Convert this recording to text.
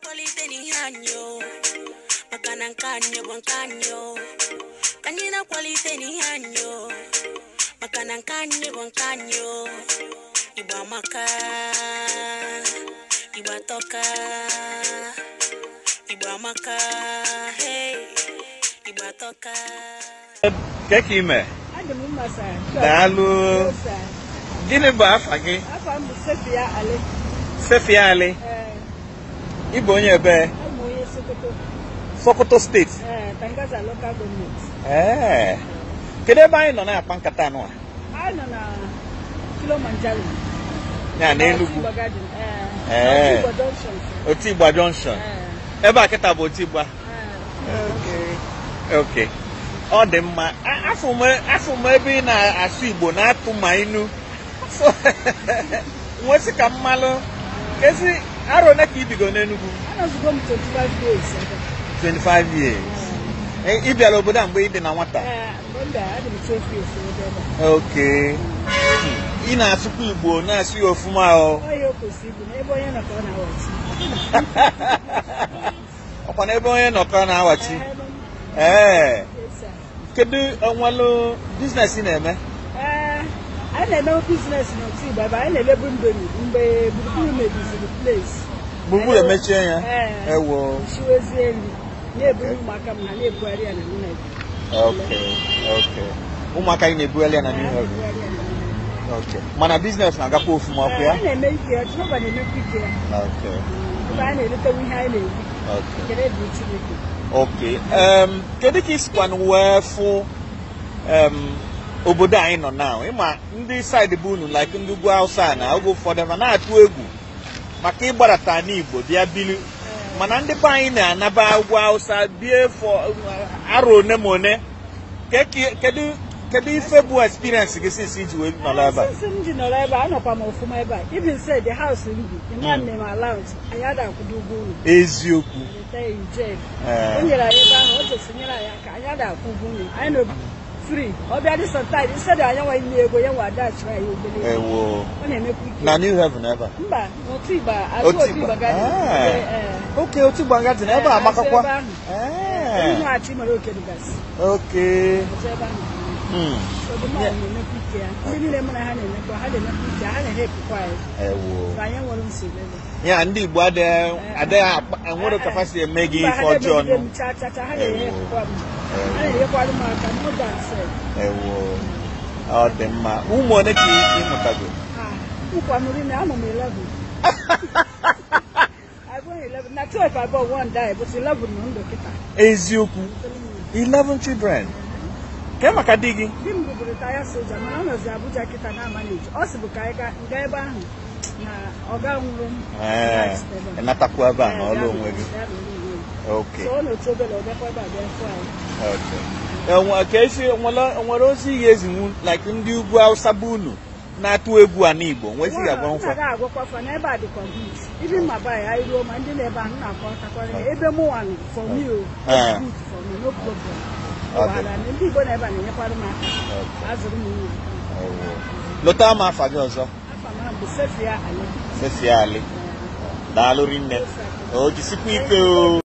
na-akwalite n'ihe anyị o, maka na nke anyị bụ nke anyị o. Ka anyị na-akwalite n'ihe anyị o, maka na nke anyị bụ nke anyị o. Igbo amaka, Igbo atọka, Igbo amaka, hey, Igbo atọka. Keke ime. Adị m mma, sir. Daalụ. Yes, sir. Gịnị bụ afa gị? Afa m bụ Sefia Ali. Sefia Ali. Ee, Ị bụ onye ebe? Abụ m onye Sokoto. Sokoto Steeti. Ee, Tangaza Local Government. Ee. Kedu ebe anyị nọ na-akpa nkata anụ a? Anyị nọ na Kilimanjaro. Ya na Enugu. Otigba Garden. Ee. Ee. Otigba Junction, sir. Otigba Junction. Ee. Ebe a kịta bụ Otigba. Ee. Okay. Ọ dị mma. Afụ m ebe ị na-asụ Igbo na-atụ ma inu. So, nwesị ka mmalụ. Kezi arọ ole ka ibigo n'Enugu? Anọzigo m 25 years ebe. 25 years. Ị bịara obodo a mgbe ị dị na nwata? Ee, mgbe m bịara, adị m 12 years ebe a. Okay. Ị na-asụkwa Igbo, na-asụ ya ofuma o. Ọ ya o kwesịrị ịbụ na ebe onye nọ ka ọ na-aghọchi. Ọkwa n'ebe onye nọ ka ọ na-awachi. Ee, ebe m- Ee. Yes, sir. Kedu onwelu business ị na-eme? Ee, anyị na-eme business n'Otigba ebe anyị na-elebu Indomie mgbe Gburugburu mebiziri place. Gburugburu emechie ya? Ee. Ewo. Shiwezie nri na-eburu ụmụaka m, ha na-ebugharị ya na New Haven. Okay. Ụmụaka gị na-ebugharị ya na New Haven. Na-ebugharị ya na New Haven. Okay. Mana business na-agakwa ofuma, ọkụ Ee, ya? anyị na-eme ike ya, Jehova na-emekwa ike ya. Ebe anyị na-eritewu ihe anyị na-eri. Ekele dịrị Chineke. Okay. Kedu ka isikwanụ wee fụ obodo anyị nọ now? Ịma ndị side bụ unu, like ndị ugwu Hausa, na oge ụfọdụ ha na-atụ egwu maka ịgbarata n'Igbo bịa bili, mana ndị be anyị na-anaba ugwu Hausa bie for arọ one ma one. Kedu ife bụ experience gị since iji wee nọrọ ebe a? Since m ji nọrọ ebe a, anọkwa m ọfụma ebe a. Even say the house m bi, imam na m allowance, anyị ada akwụdo ụgwọ ụlọ. Eziokwu. Leta ya ije. Ee. O nyere anyị ebe ahụ, o jesi nyere anyị aka, anyị ada akwụ ụgwọ ụlọ. Anyị nọ free. Ọ bịa dị sometime, instead anyị nwa inye ego, ya nwa adachiri anyị obere ego. Ewo. Ọ na-emekwa ike. Na New Haven ebe a? Mba, n'Otigba, azụ Otigba. Otigba Garden. Ah. Ee. Okay, Otigba Garden ebe a Ee, amakakwa. azụ ebe ahụ. Ee. Ihu achị mere oke dịgasị. Azụ ebe ahụ. So the man na-emekwa ike ya. Ndị niile mụ na ha na-emekwa, ha na-emekwa ike, ha na-ehepụkwa anyị. Ewo. So anyị nwere nsogbu ebe. Ya ndị Igbo adịghị enwere ka fa si eme gị Mba, ife ha ọjọọ na-emegide nụ. m cha cha cha, ha Ewo. na-ehepụkwa m. Ha na-enyekwara m aka, no than self. Ewo. Ọ dị mma. Ụmụ ole ka ị mụtago? Ah, nkwa m rinne, amụ m 11. I born 11. Na 12 I born, one die, but 11 nọ ndụ kịta. Eziokwu. 11 children. Ke maka di gị? Di m bụbu retire soja, mana ọ nọzi Abuja kịta na-amanage. Ọ sị bụ ka anyị gaa ebe ahụ na ọ ga nwụrụ m. Ee, Ebe a. ịnatakwa ebe a Ee, n'ọlụ ya onwe gị. ya n'ọlụ onwe m. Okay. So ọ na-otu obere, ọ bịakwa ebe a bịa fụ anyị. Okay. Enwe ka esi nwere ozi ihe ezinwu like ndị ugwu Hausa bụ unu na-atụ egwu ana Igbo nwezi ga-agwa M nkwa. na-agwakwa fa na ebe a dịkwa good. Even ma be anyị ruo ma ndị na-ebe ahụ na-akọtakwara ya ebe mụnwa nọ, for me o, Eh. it's good for me, no problem. Ọ dị. Wahala na ndị Igbo na ebe a na-enyekwara m aka. Azụrụ m nwa. Ewo. Lọta m afa gị ọzọ. Afa m bụ Sefia Ali. Sefia Ali. Daalụ rinne. O jisikwa ike o.